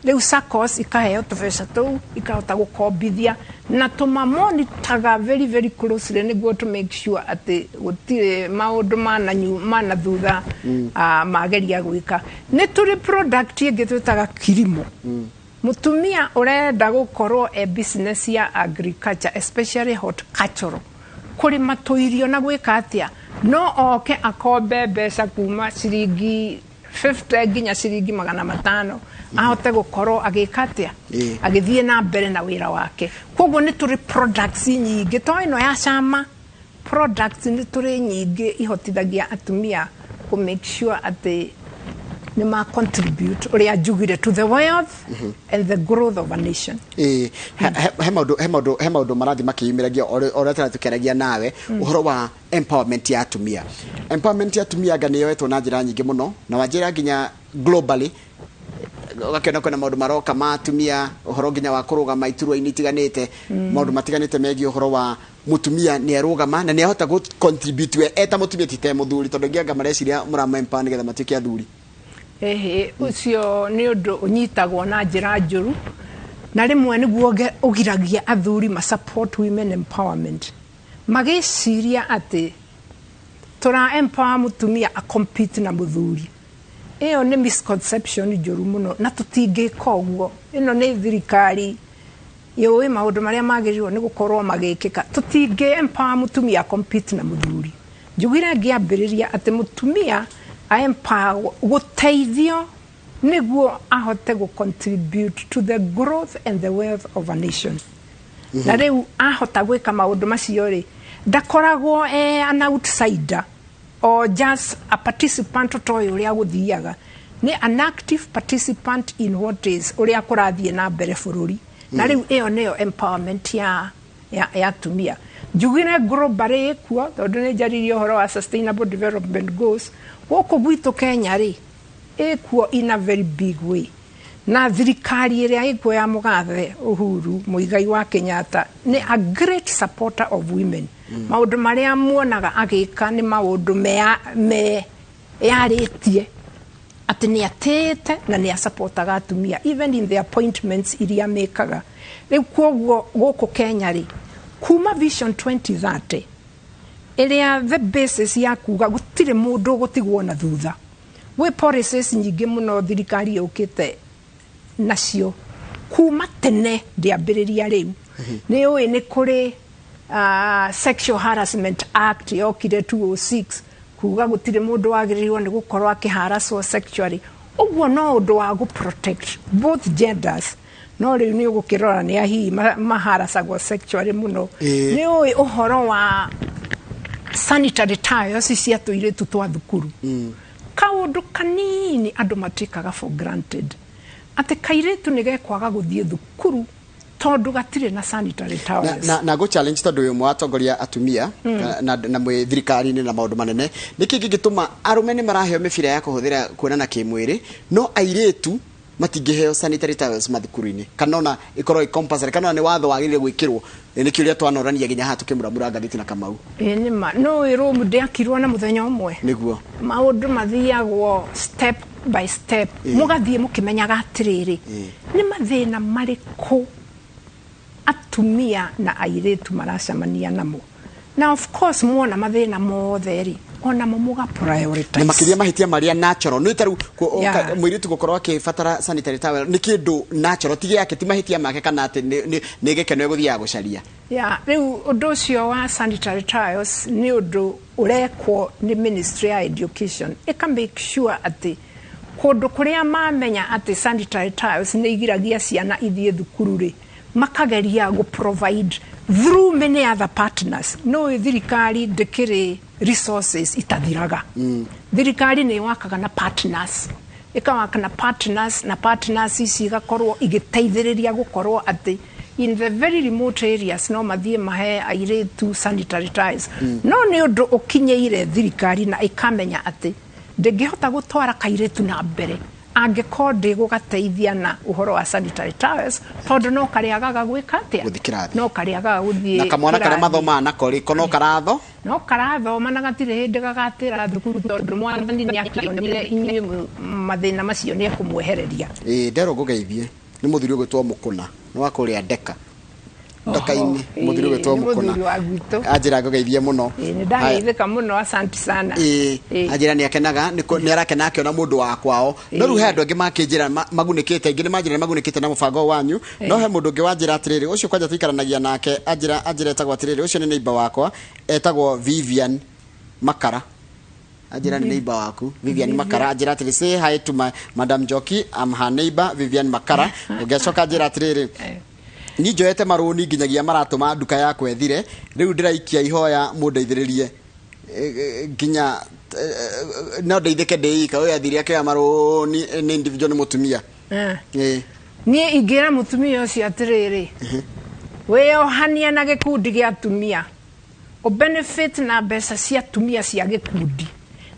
Rĩu SACCOs ikaheo tũbeca tũu ikahota gũkombithia, na tũmamonitaga very very closely nĩguo to make sure atĩ gũtirĩ maũndũ mana thutha mageria gwĩka. Nĩ tũrĩ product ĩngĩ twĩtaga Kilimo. Mũtumia ũrenda gũkorwo e business ya agriculture, especially horticultural, kũrĩma tũirio na gwĩka atĩa, no oke akombe mbeca kuma ciringi 50 nginya ciringi 500, ahote gũkorwo agĩka atĩa, agĩthiĩ na mbere na wĩra wake. Koguo nĩ tũrĩ products nyingĩ to ĩno ya cama. Products nĩ tũrĩ nyingĩ ihotithagia atumia kũ make sure atĩ nĩ ma contribute ũrĩa njugire to the wealth and the growth of a nation. Ĩĩ, he maũndũ marathiĩ makĩyumĩragia o ũrĩa tũrathiĩ tũkĩaragia nawe ũhoro wa empowerment ya atumia. Empowerment ya atumia anga nĩ yoetwo na njĩra nyingĩ mũno, na wanjĩra nginya globally ũgakĩona kwĩna maũndũ maroka ma atumia, ũhoro nginya wa kũrũgama iturwa-inĩ itiganĩte, maũndũ matiganĩte megiĩ ũhoro wa mũtumia nĩ arũgama na nĩ ahota gũ contribute we eta mũtumia, ti te mũthuri, tondũ aingĩ anga mareciria mũrama empower nĩgetha matuĩke athuri. Ĩhĩ, ũcio nĩ ũndũ ũnyitagwo na njĩra njũru, na rĩmwe nĩguo ũgiragia athuri ma support women empowerment, magĩciria atĩ tũra empower mũtumia a compete na mũthuri. Ĩyo nĩ misconception njũru mũno na tũtingĩka ũguo. Ĩno nĩ thirikari yũĩ maũndũ marĩa magĩrĩirwo nĩ gũkorwo magĩkĩka. Tũtingĩ empower mũtumia a compete na mũthuri. Njugire ngĩambĩrĩria atĩ mũtumia a empower gũteithio nĩguo ahote gũ contribute to the growth and the wealth of a nation. Na rĩu ahota gwĩka maũndũ macio rĩ, ndakoragwo e an outsider or just a participant ũtoĩ ũrĩa gũthiaga. Nĩ an active participant in what is ũrĩa kũrathiĩ na mbere bũrũri. Na rĩu ĩyo nĩyo empowerment ya atumia. Njugire globally ĩkuo tondũ nĩ njaririe ũhoro wa sustainable development goals. Gũkũ gwitũ Kenya rĩ, ĩkuo in a very big way, na thirikari ĩrĩa ĩkuo ya mũgathe Uhuru Muigai wa Kenyatta nĩ a great supporter of women. Maũndũ marĩa muonaga agĩka nĩ maũndũ me yarĩtie. Atĩ nĩ atĩĩte na nĩ asapotaga atumia even in the appointments iria mekaga. Rĩu kwoguo gũkũ Kenya rĩ, kuma Vision 2030 ĩrĩa the basis ya kuga gũtirĩ mũndũ ũgũtigwo na thutha, gwĩ policies nyingĩ mũno thirikari yũkĩte nacio kuma tene, ndĩambĩrĩria rĩu. Nĩ ũĩ nĩ kũrĩ Sexual Harassment Act yokire 206 kuga gũtirĩ mũndũ wagĩrĩirwo nĩ gũkorwo akĩharaswo sexually. Ũguo no ũndũ wa gũ protect both genders, no rĩu nĩ ũgũkĩrora nĩ ahihi maharasagwo sexually mũno. Nĩ ũĩ ũhoro wa sanitary towels cia tũirĩtu twa thukuru, kaũndũ kanini andũ matĩkaga for granted atĩ kairĩtu nĩ gekwaga gũthiĩ thukuru tondũ gatirĩ na sanitary Na, towels. na go challenge tondũ wĩ ũmwe wa atongoria atumia na mwĩ thirikari-inĩ na maũndũ manene, nĩkĩ kĩngĩtũma arũme nĩ maraheo mĩbira ya kũhũthĩra kuonana kĩmwĩrĩ no airĩtu matingĩheo sanitary towels mathukuru-inĩ, kana ona ĩkorwo ĩ compulsory, kana ona nĩ watho wagĩrĩire gwĩkĩrwo? Nĩ kĩũria twanorania nginya haha tũkĩmuramura ngathĩti na Kamau. Ĩ nĩma, no ĩ Rome ndĩakirwo na mũthenya ũmwe. Maũndũ mathiagwo step by step, mũgathiĩ mũkĩmenyaga atĩrĩrĩ, nĩ mathĩna marĩkũ atumia na airĩtu maracemania namo, na of course muona mathĩna mothe rĩ, onamo mũga prioritize. Na makĩria mahĩtia marĩa natural nĩ tarĩu mũirĩtu gũkorwo akĩbatara sanitary towel nĩ kĩndũ natural, ti gĩake, ti mahĩtia make, kana atĩ nĩ gĩkeno egũthiaga gũcaria. Ya, rĩu ũndũ ũcio wa sanitary towels nĩ ũndũ ũrekwo nĩ Ministry ya Education, ĩka make sure atĩ kũndũ kũrĩa mamenya atĩ sanitary towels nĩ igiragia ciana ithiĩ thukuru rĩ, makageria gũ provide through many other partners. No thirikari ndĩkĩrĩ resources itathiraga. Thirikari nĩ wakaga na partners, ĩkawaka na partners, na partners ici igakorwo igĩteithĩrĩria gũkorwo atĩ in the very remote areas no mathiĩ mahe airĩtu sanitary towels. No nĩ ũndũ ũkinyĩire thirikari na ĩkamenya atĩ ndĩngĩhota gũtwara kairĩtu na mbere angĩkorwo ndĩgũgateithia na ũhoro wa sanitary towels, tondũ no karĩagaga gwĩka atĩa? Gũthiĩ kĩrathi. No karĩagaga gũthiĩ Na kamwana karĩa kĩrathi. Mathomaga nako rĩ, ko no karatho No karathoma na gatirĩ hĩndĩ gagatĩra thukuru, tondũ mwathani nĩ akĩonire inyuĩ mathĩna macio nĩ ekũmwehereria. Ĩ nderwo ngũgeithie nĩ mũthuri ũgwĩtwo Mũkũna, nĩ wa kũrĩa Ndeka, Ndeka-inĩ, mũthuri ũgwĩtwo Nĩ Mũkũna. Mũthuri wa gwitũ. Anjĩra ngũgeithie mũno. Ĩ, nĩ ndageithĩka mũno, asante sana. Anjĩra nĩ akenaga nĩ arakena akĩona mũndũ wa kwao. No rĩu he andũ angĩ makĩnjĩra magunĩkĩte, aingĩ nĩ manjĩra nĩ magunĩkĩte na mũbango wanyu, no he mũndũ ũngĩ wanjĩra atĩrĩrĩ, ũcio kwanja tũikaranagia nake, anjĩra etagwo atĩrĩrĩ, ũcio nĩ neighbor wakwa, etagwo Vivian Makara. Anjĩra nĩ neighbor waku Vivian Makara. Anjĩra atĩrĩ, "Say hi to my Madam Njoki, I'm her neighbor Vivian Makara." Ũngĩcoka anjĩra atĩrĩrĩ, niĩ njoete marũni nginyagia maratũma nduka yakwa ĩthire, rĩu ndĩraikia ihoya mũndeithĩrĩrie. Nginya no ndeithĩke ndĩ ika? Ũyũ athire akĩoya marũni, nĩ individual, nĩ mũtumia. Niĩ ingĩra mũtumia ũcio atĩrĩrĩ, wĩyohanie na gĩkundi gĩa atumia, ũbenefit na mbeca cia atumia cia gĩkundi,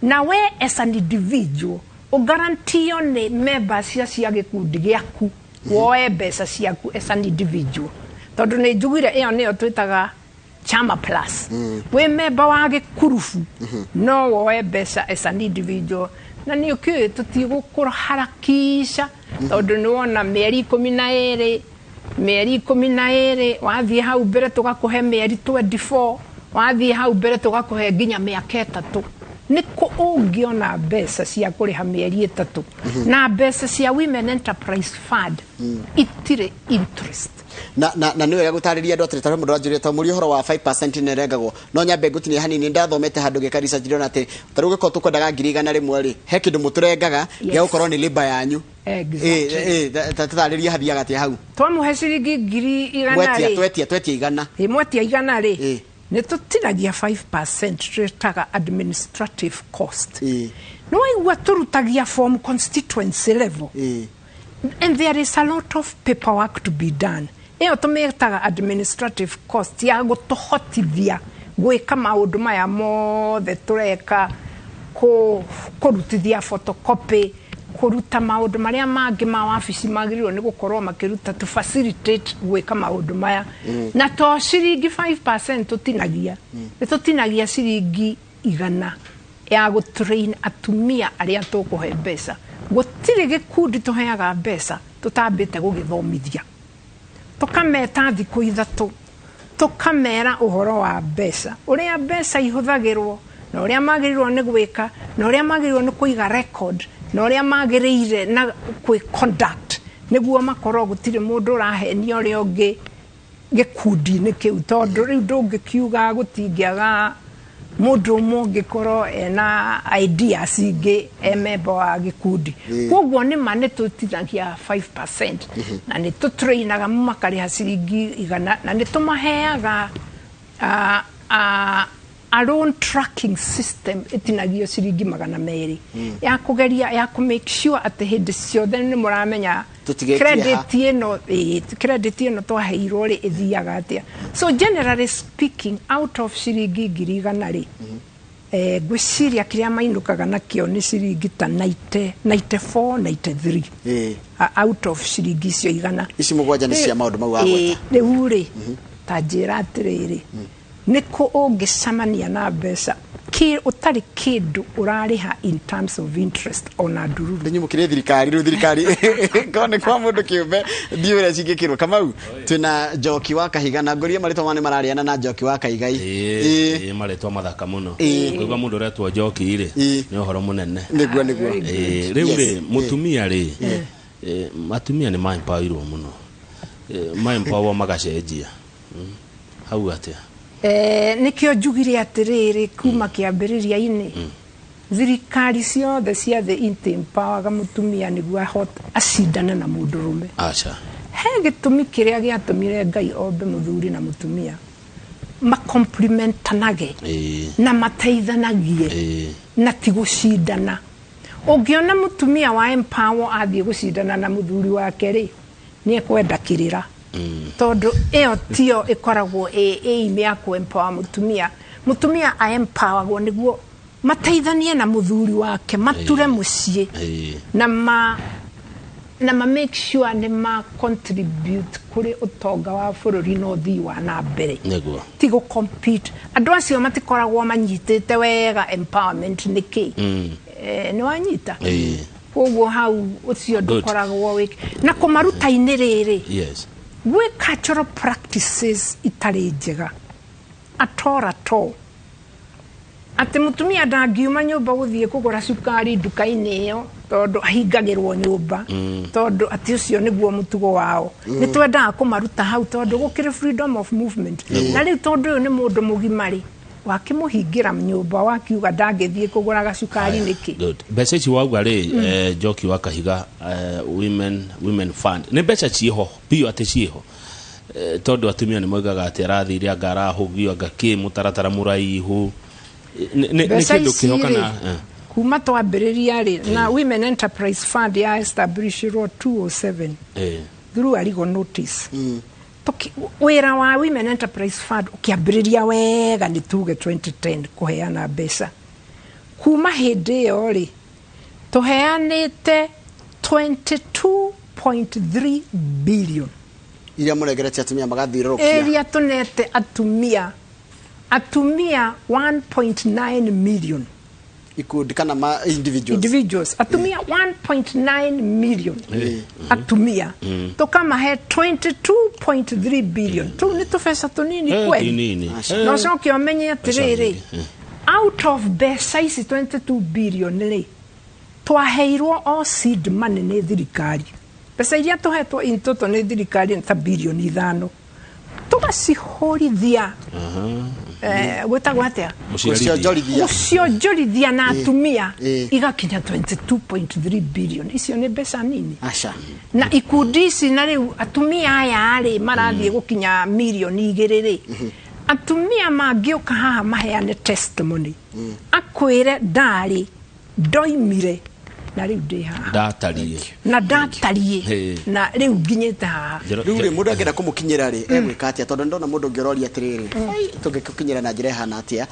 na we as an individual ũgarantio nĩ members cia gĩkundi gĩaku, woe mbeca ciaku as an individual, tondũ nĩ njugire ĩyo nĩyo twĩtaga Chama Plus. Wĩ member wa gĩkurubu no woe mbeca as an individual, na nĩ ũkĩũĩ tũtigũkũharakisha, tondũ nĩ wona mĩeri 12, mĩeri 12 wathiĩ hau mbere tũgakũhe mĩeri 24, wathiĩ hau mbere tũgakũhe nginya mĩaka 3. Nĩkũ ũngĩona mbeca cia kũrĩha mĩeri 3? Na mbeca cia Women Enterprise Fund itirĩ interest. Na nĩ wega gũtarĩria andũ atĩrĩ, tondũ mũndũ anjũria ta mũri ũhoro wa 5% nĩ ĩrengagwo, no nyambe ngũtinie hanini. Ndathomete handũ ngĩka research, ndĩrona atĩ ta rĩu gĩkorwo tũkwendaga 100,000 rĩ, he kĩndũ mũtũrengaga gĩa gũkorwo nĩ labor yanyu. Ta tũtarĩrie hathiaga atĩa hau. Twamũhe ciringi 100,000 Mwetia rĩ, twetia 100. Ĩ, mwetia 100 rĩ, nĩ tũtinagia 5% twĩtaga administrative cost. Nĩ waigua tũrutagia from constituency level, and there is a lot of paperwork to be done. Ĩyo tũmĩtaga administrative cost ya gũtũhotithia gwĩka maũndũ maya mothe tũreka, kũrutithia photocopy, kũruta maũndũ marĩa mangĩ ma wabici magĩrĩirwo nĩ gũkorwo makĩruta to facilitate gwĩka maũndũ maya. Na to ciringi 5% tũtinagia, nĩ tũtinagia ciringi 100 ya gũtrain atumia arĩa tũkũhe mbeca. Gũtirĩ gĩkundi tũheaga mbeca tũtambĩte gũgĩthomithia, tũkameta thikũ 3, tũkamera ũhoro wa mbeca, ũrĩa mbeca ihũthagĩrwo, na ũrĩa magĩrĩirwo nĩ gwĩka, na ũrĩa magĩrĩirwo nĩ kũiga record, na ũrĩa magĩrĩire na kwĩ conduct nĩguo makorwo gũtirĩ mũndũ ũrahenia ũrĩa ũngĩ gĩkundi-inĩ kĩu, tondũ rĩu ndũngĩkiuga gũtingĩaga mũndũ ũmwe ũngĩkorwo ena ideas ingĩ e member wa gĩkundi. Koguo nĩ ma nĩ tũtinagia 5% na nĩ tũtrainaga makarĩha ciringi 100, na nĩ tũmaheaga a loan tracking system ĩtinagio ciringi 200 ya kũgeria ya kũ make sure atĩ hĩndĩ ciothe nĩ mũramenya Tũtigĩtie credit ĩno, credit ĩno twaheirwo rĩ ĩthiaga atĩa. So generally speaking, out of ciringi 100,000 rĩ, ngwĩciria kĩrĩa mainũkaga nakĩo nĩ ciringi ta 90, 94, 93 out of ciringi icio 100. Ici 7 nĩ cia maũndũ mau wagweta. Rĩu rĩ, ta njĩra atĩrĩrĩ, nĩkũ ũngĩcemania na mbeca ũtarĩ kĩndũ ũrarĩha in terms of interest ona ndururu? Ndĩnyumũkĩrie thirikari rĩu, thirikari korwo nĩ kwa mũndũ kĩũmbe ndiũĩ ũrĩa cingĩkĩrwo. Kamau, twĩna Njoki wa Kahiga na ngũrie marĩtwa mao nĩ mararĩana na Njoki wa Kaigai. Ĩĩ, marĩtwa mathaka mũno. Kũigua mũndũ ũretwo Njoki rĩ, nĩ ũhoro mũnene. Nĩguo, nĩguo. Rĩu rĩ, mũtumia rĩ, atumia nĩ maempowerirwo mũno. Maempowerwo magacenjia. Hau atĩa? Nĩkĩo njugire atĩrĩrĩ kuma kĩambĩrĩria-inĩ, thirikari ciothe cia thĩ itimpawaga mũtumia nĩguo ahote acindane na mũndũrũme. Aca. He gĩtũmi kĩrĩa gĩatũmire Ngai ombe mũthuri na mũtumia makomplimentanage na mateithanagie na ti gũcindana. Ũngĩona mũtumia wa empower athiĩ gũcindana na mũthuri wake rĩ, nĩ ekwenda kĩrĩra, tondũ ĩyo tiyo ĩkoragwo ĩ aim ya kũ empower mũtumia. Mũtumia a empoweragwo nĩguo mateithanie na mũthuri wake, mature mũciĩ na ma make sure nĩ ma contribute kũrĩ ũtonga wa bũrũri na ũthii wa na mbere, ti gũ compete. Andũ acio matikoragwo manyitĩte wega empowerment nĩ kĩ. Nĩ wanyita? Koguo hau ũcio ndũkoragwo wĩ na kũmaruta-inĩ rĩrĩ, gwĩ cultural practices itarĩ njega at all, atĩ mũtumia ndangiuma nyũmba gũthiĩ kũgũra cukari nduka-inĩ ĩyo tondũ ahingagĩrwo nyũmba, tondũ atĩ ũcio nĩguo mũtugo wao. Nĩ twendaga kũmaruta hau tondũ gũkĩrĩ freedom of movement, na rĩu tondũ ũyũ nĩ mũndũ mũgima rĩ, wakĩmũhingĩra nyũmba wakiuga ndangĩthiĩ kũgũra gacukari nĩkĩ? Good. Mbeca ici wauga rĩ, Njoki wa Kahiga, women fund nĩ mbeca ciĩho biũ, atĩ ciĩho? Tondũ atumia nĩ moigaga atĩ arathire anga arahũgio anga kĩ mũtaratara mũraihu. Nĩ Mbeca kĩndũ ici kĩho rĩ, kana? Kuma twambĩrĩria rĩ, na Women Enterprise Fund ya establishirwo 207 through a legal notice. Wĩra wa Women Enterprise Fund ũkĩambĩrĩria wega nĩ tuge 2010 kũheana mbeca. Kuma hĩndĩ ĩyo rĩ, tũheanĩte 22.3 billion iria mũrengeretie atumia magathiũrũrũkia. Ĩrĩa tũnete atumia 1.9 million. Ikundi kana ma individuals? Individuals, atumia 1.9 million, atumia tukamahe 22.3 billion. Tũu nĩ tũbeca tũnini kweli? Tinini. Na ũcoke ũmenye atĩrĩrĩ, Nyingĩ. out of mbeca ici 22 billion rĩ, twaheirwo o seed money nĩ thirikari. Mbeca iria tũhetwo in total nĩ thirikari nĩ ta 5 birioni, tũgacihũrithia, gwĩtagwo atĩa? Gũcionjorithia. Gũcionjorithia na atumia igakinya 22.3 billion. Icio nĩ mbeca nini? Aca. Na ikundi ici, na rĩu atumia aya rĩ, marathiĩ gũkinya 2 mirioni rĩ, atumia mangĩũka haha maheane testimony, akwĩre ndarĩ ndoimire na rĩu ndĩ haha. Ndatariĩ. Na ndatariĩ na rĩu nginyĩte haha. Rĩu rĩ, mũndũ angĩenda kũmũkinyĩra rĩ, egwĩka atĩa? Tondũ ndona mũndũ ũngĩ ũroria atĩrĩrĩ, "Ai, tũngĩkũkinyĩra na njĩra ĩhana atĩa?"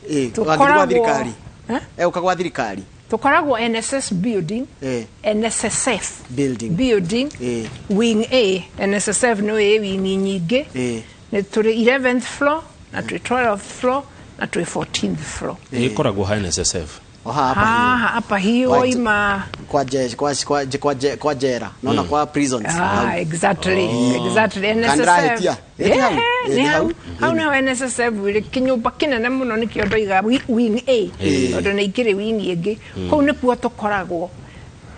Wangĩthiĩ gwa thirikari? Eh? Egũka gwa thirikari? Tũkoragwo NSS building, NSSF Building. building, wing A. NSSF nĩ ĩ wing nyingĩ. Nĩ tũrĩ 11th floor na twĩ 12th floor na twĩ 14th floor. Ĩkoragwo ha NSSF? O haha hapa? Haha apa hiyo. Right. Waima. Kwa je kwa kwa kwa je- kwa jera nona kwa prisons. Ah, exactly, exactly. Kana NSSF. ndĩrahĩtia? Ĩ, nĩ hau? Eh, Ĩ, nĩ nĩ hau. hau? Hau nĩho NSSF ĩrĩ, kĩnyũmba kĩnene mũno nĩkĩo ndoiga wing A, tondũ nĩ ikĩrĩ wing ĩngĩ. Kũu nĩkuo tũkoragwo.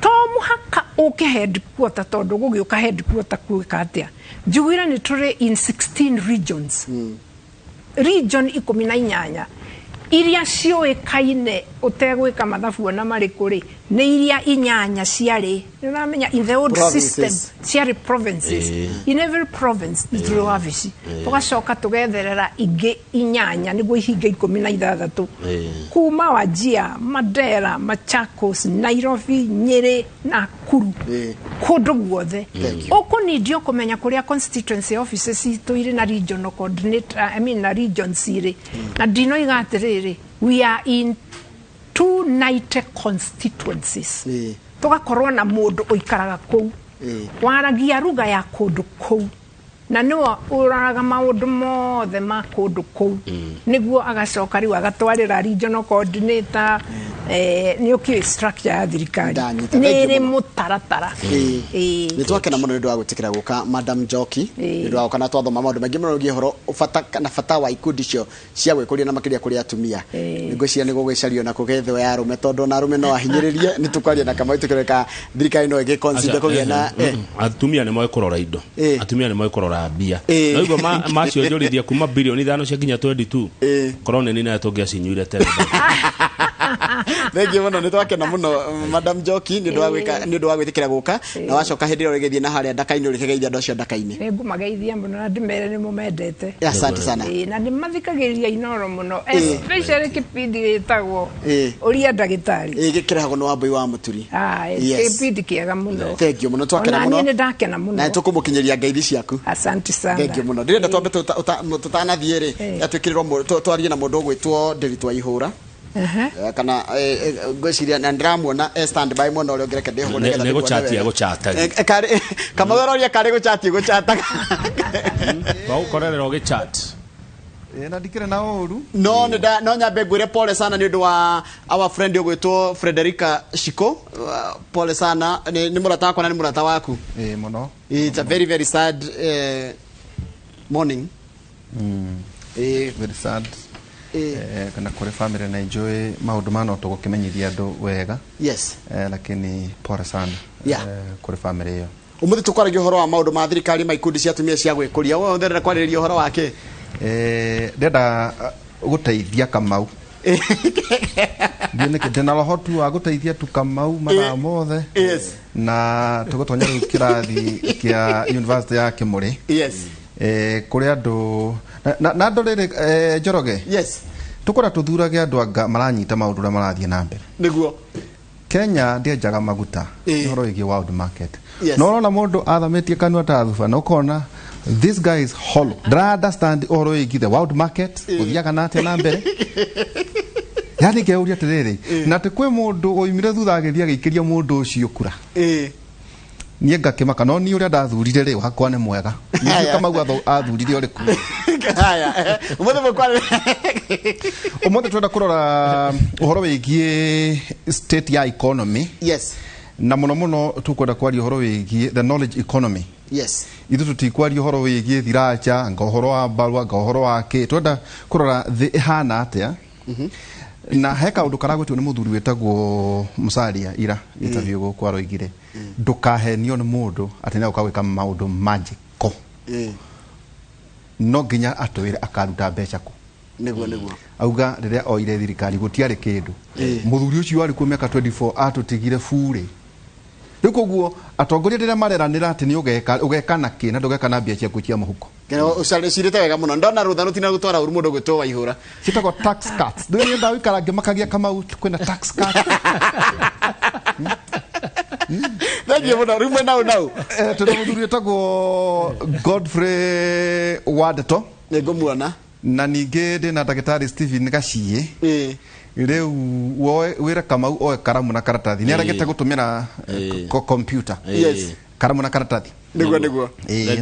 To mũhaka ũke headquarter, tondũ gũgĩũka headquarter gwĩka atĩa? Njugire nĩ tũrĩ in 16 regions, region 18 iria ciũĩkaine. Ũtegwĩka mathabu ona marĩkũ rĩ, nĩ iria inyanya ciarĩ, nĩ ũramenya, in the old Provinces. system ciarĩ provinces. In every province nĩ tũrĩ wabici, tũgacoka tũgetherera ingĩ inyanya nĩguo ihinge 16, kuma Wajir, Mandera, Machakos, Nairobi, Nyĩrĩ, Nakuru, kũndũ guothe. Ũkũnindio kũmenya kũrĩa constituency offices citũ irĩ na regional coordinator, I mean, na regions irĩ. Na ndinoiga atĩrĩrĩ, we are in 290 constituencies. Tũgakorwo na mũndũ ũikaraga kũu, waragia ruga ya kũndũ kũu, na nĩwe ũroraga maũndũ mothe ma kũndũ kũu, nĩguo agacoka rĩu agatwarĩra regional coordinator. Nĩ ũkĩũĩ structure ya thirikari. Ndanyita. Nĩ Thank you ĩrĩ mũno. mũtaratara. Nä twakena må no nä å ndå wa gwä tä kä ra gå ka, Madam Njoki, nä å ndå wa gå ka na twathoma maå ndå maingä må no wĩgiĩ ũhoro bata na bata wa ikundi icio cia gwä kå ria, na makä ria kå rä atumia. Nä ngwä ciria nä gå gwä cario na kå gethwo ya arå me, tondå ona arå me no ahinyä rä rie. Nä tå kwaria na Kamau tå kä reka thirikari no ä gä consider kå gä na Atumia nä moä kå rora indo. Atumia nä moä kå rora mbia. Noigua macionjorithia kuma bilioni 5 cia kinya 22. Korwo nä nina tå ngä acinyuire tene. Thengiå må no, nä twakena må no, Madam Njoki, nä å ndå wa gwä tä kä ra gå ka, na wacoka hä ndä ä yo rä gä thiä na harä a ndaka-inä å rä kegeithia andå acio ndaka-inä. Nĩ ngũmageithia mũno na ndĩmere nĩ mũmendete. Asante sana. Ĩĩ, na nĩ mathikagĩrĩria Inoro mũno, especially kĩbindi gĩtagwo Ũria Ndagĩtarĩ. Ä gä kä rehagwo nä Wambui wa Mũturi. Ah, kĩbindi kĩega mũno. Thank you mũno, twakena Ona mũno. niĩ nĩ ndakena mũno. Na nä tå kå må kinyä ngeithi ciaku. Asante sana. Thank you mũno. Ndĩrenda twambe tũtanathiĩ rĩ, atwĩkĩrĩrwo twarie na mũndũ ũgwĩtwo Ndĩritũ wa Ihũra. Kana ngwĩciria na ndĩramuona e stand by mwena ũrĩa ũngĩ, reke ndĩhũgũ nĩgetha Nĩ ndĩmuone gũchatia wega. gũchataga. Kamau aroria karĩ gũchati gũchataga. Twagũkorerera å gä chat. Ĩ, na ndikĩrĩ na ũru. No nĩ no nyambe ngwĩre pole sana nĩ ũndũ wa our friend ũgwĩtwo Frederica Shiko. Pole sana, nĩ mũrata wakwa na nĩ mũrata waku. Ĩ, mũno. It's a very very sad morning. Very sad. Kana kũrĩ family na enjoy maũndũ ma no tũgũkĩmenyithia andũ wega. Lakini pole sana kũrĩ family ĩyo. Umuthi tukwaragia ũhoro wa maũndũ ma thirikari ma ikundi cia atumia cia gwĩkũria. We ũtherera kwarĩrĩria ũhoro wake. Ndĩrenda gũteithia Kamau. Ndiũ nĩkĩ ndĩna roho tu wa gũteithia tu Kamau mathaa mothe. Na tũgũtonya rĩu kĩrathi kĩa university ya Kĩmũrĩ. Kũrĩ andũ na andũ rĩrĩ, Njoroge, tũkora tũthurage andũ anga maranyita maũndũ ũrĩa marathiĩ na mbere. Kenya ndĩenjaga maguta. Ũhoro wĩgiĩ world market, no ũrona mũndũ athamĩtie kanua ta thuba na ũkona this guy is hollow, ndara understand ũhoro wĩgiĩ the world market ũthiaga na atĩa na mbere. Yani ngeuria atĩrĩrĩ, na atĩ kwĩ mũndũ oimire thutha agĩthiĩ agĩikĩria mũndũ ũcio kura. Niĩ ngakĩmaka, no niĩ ũrĩa ndathurire rĩ, wakwa nĩ mwega. Niĩ Kamau athurire ũrĩkũ? Haya, umuthi mũkwarĩ Ũmũthĩ twenda kũrora ũhoro wĩgiĩ state ya economy, na mũno mũno tũkwenda kwaria ũhoro wĩgiĩ the knowledge economy. Ithuĩ tũtikwaria ũhoro wĩgiĩ thiracha, anga ũhoro wa mbarua, anga ũhoro wa kĩ. Twenda kũrora thĩ ĩhana atĩa, na he kaũndũ karagwĩtio nĩ mũthuri wĩtagwo Musalia ira interview gũkũ, aroigire ndũkahenio nĩ mũndũ atĩ nĩ agũka gwĩka maũndũ magical. No nginya atwĩre akaruta mbeca kũ. Nĩguo, nĩguo. Auga rĩrĩa oire thirikari gũtiarĩ kĩndũ. Mũthuri ũcio warĩ kuo mĩaka 24 atũtigire burĩ. Rĩu koguo atongoria rĩrĩa mareranĩra atĩ nĩ ũgeka, ũgeka na kĩ na ndũgeka na mbia ciaku cia mũhuko. Ũcirĩte wega mũno, ndona rũtha rũtina gũtwara ũru mũndũ gwĩtwo Waihũra. Ciĩtagwo tax cuts. Ndũĩ nĩ ndagũikara ngĩmakagia Kamau kwĩna tax cut. Thengiũ mũno. Rĩu mwena nau. Tũrĩ mũthuri wĩtagwo Godfrey Wandeto. Nĩ ngũmuona. Na ningĩ ndĩna ndagĩtarĩ Stephen Gaciĩ. Rĩu woe wĩre Kamau oe karamu na karatathi, nĩ aregete gũtũmĩra computer. Karamu na karatathi. Nĩguo, nĩguo.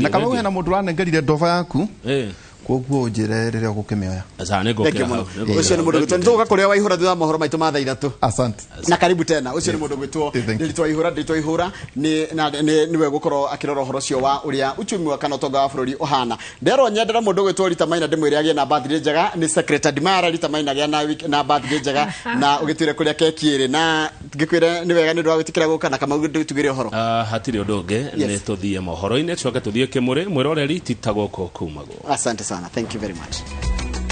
Na Kamau, hena mũndũ ũranengerire ndoba yaku. Koguo ũnjĩre rĩrĩa ũgũkĩmĩoya. Sawa, nĩ Thank you ngũkĩra mũno. hau, nĩ ngũkĩra Ũcio nĩ hau. mũndũ gwĩtwo, nĩtũgũka kũrĩa Waihũra thutha wa mohoro maitũ ma thaa 3. Asante. Na karibu tena. Ũcio nĩ mũndũ gwĩtwo Thank you. Ndĩritũ Waihũra. Ndĩritũ Waihũra nĩ na nĩwe gũkorwo akĩrora ũhoro ũcio wa ũrĩa uchumi wa kana ũtonga wa bũrũri ũhana. Nderwo nyendera mũndũ gwĩtwo Rita Maina, ndĩmwĩre agĩe na birthday njega. Nĩ Secretary Mara Rita Maina, gĩa na na birthday njega na ũgĩtuire kũrĩa keki ĩrĩ, na ngĩkwĩre nĩ wega nĩ ũndũ wa gwĩtĩkĩra gũka na Kamau tugĩre ũhoro. Ah, hatirĩ ũndũ ũngĩ. Yes. Nĩ tũthiĩ mohoro-inĩ, tũcoke tũthiĩ kĩmũrĩ mwĩroreri tita gũkũ kumagwo. Asante sana, thank you very much.